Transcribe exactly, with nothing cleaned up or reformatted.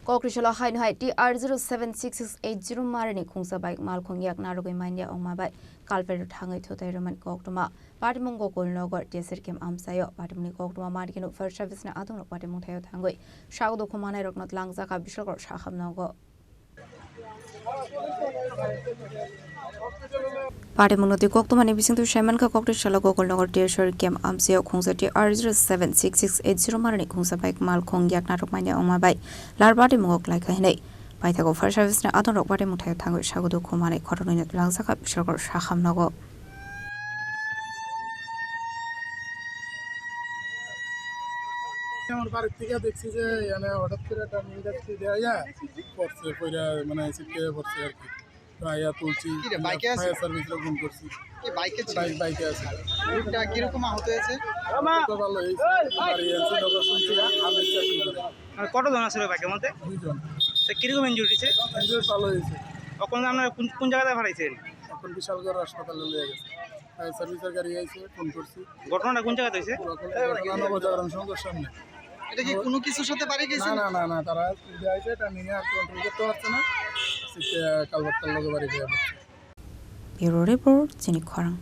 Kokri salo haino hai T R zero seven six six eight zero marini khungsa bike malkhung yak narwgwi manya ongma bai kalpero thangwi thutai rwmani koktwma. Patimung Gokul Nagar T S R camp amchaio. Patimungni koktwma manikeno fire service ni adongrok patimung thaio thangwi sago dukhu manairokno tlangjak a bisalrok sakham nogo. Patimungno twi koktwmani bisingtwi saimankha, kokthai salo Gokul Nagar T S R camp amchaio khungsa T R zero seven six six eight zero marini khungsa bike malkhung yakna rwkmani ongma bai lar patimungo klaikha hinwi paithago fire service ni adongrok patimung thaio thangwi sago dukhu manai khoroknwino tlangjak a bisalrok sakham nogo. আমার বাড়ির থেকে দেখছি যে এখানে হঠাৎ করে একটা mini taxi দেওয়া যায় পড়ছে, পড়ে মানে ছিটকে পড়ছে আর কি। তো আইয়া তুলছি, কি রে, বাইকে আছে? ফায়ার সার্ভিসে ফোন করছি। কি বাইকে ছিল? বাইক, বাইকে আছে। রোডটা কিরকম আহত হয়েছে? তো ভালো হয়েছে। বাড়ি আছে, লোকেশন ছিল, আমি চাকরি করে। মানে কতজন আছিল বাইকের মধ্যে? দুইজন। তো কিরকম ইনজুরি হয়েছে? ইনজুরি ভালো হয়েছে। এখন আপনারা কোন, কোন জায়গায় পাঠাইছেন? এখন বিশালগড় হাসপাতালে নিয়ে গেছে। ফায়ার সার্ভিসের গাড়ি আইছে, ফোন করছি। ঘটনাটা কোন জায়গাতে হয়েছে? ঘটনা নবজাগরণ সংঘর সামনে। এটা কি কোনো কিছুর সাথে বাড়ি না, গেছিল? না, না, না, তারা স্পিডে আইছে, এটা নিয়ে আর কন্ট্রোল করতে পারছে না। সিটে কালভার্টটার লগে বাড়ি গিয়ে পড়ছে। Bureau Report, Chini Khorang.